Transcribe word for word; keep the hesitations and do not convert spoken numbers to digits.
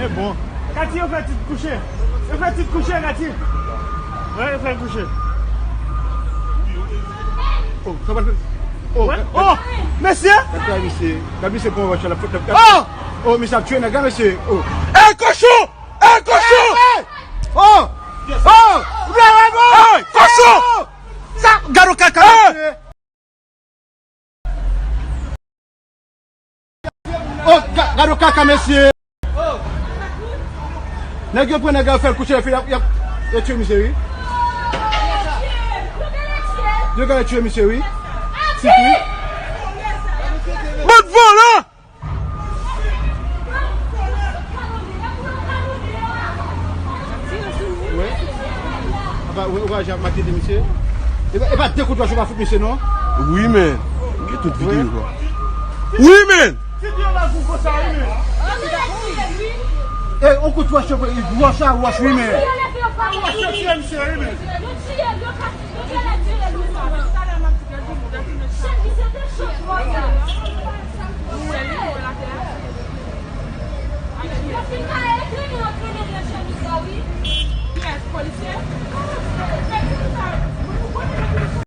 E bon. Kati, yo fè Tit kouche. Yo fè Tit kouche, Kati. Wi, yo fè l kouche. Oh, sa pa fè. Oh, wè. Oh, mesye! Gad misye, gad misye pran wòch la. Oh! Oh, misye ap tiye nèg la, mesye. Oh. Ey, kochon! Ey, kochon! Ey! Oh! Oh! Ey, kochon! Sa, gad yon kaka, mesye. Oh, ga- gad yon kaka, mesye. Nèg yo pran nèg la, yo fè l kouche, epi y ap, y ap, yo tiye misye, wi. Yo genlè tiye misye, wi. Tifi. Bann vòlò! Wè. Apa, wè, wè, jan ap makete misye. E pa, e pa de kout wòch ou pa fout misye, non? Wi, men. Gen tout videyo, kwa. Wi, men. E, on kout wòch, wòch a wòch, wi, men. Yo fin kare ekrimi, yo ekrimi nan chemiz la, wi. Kiyès, polisye?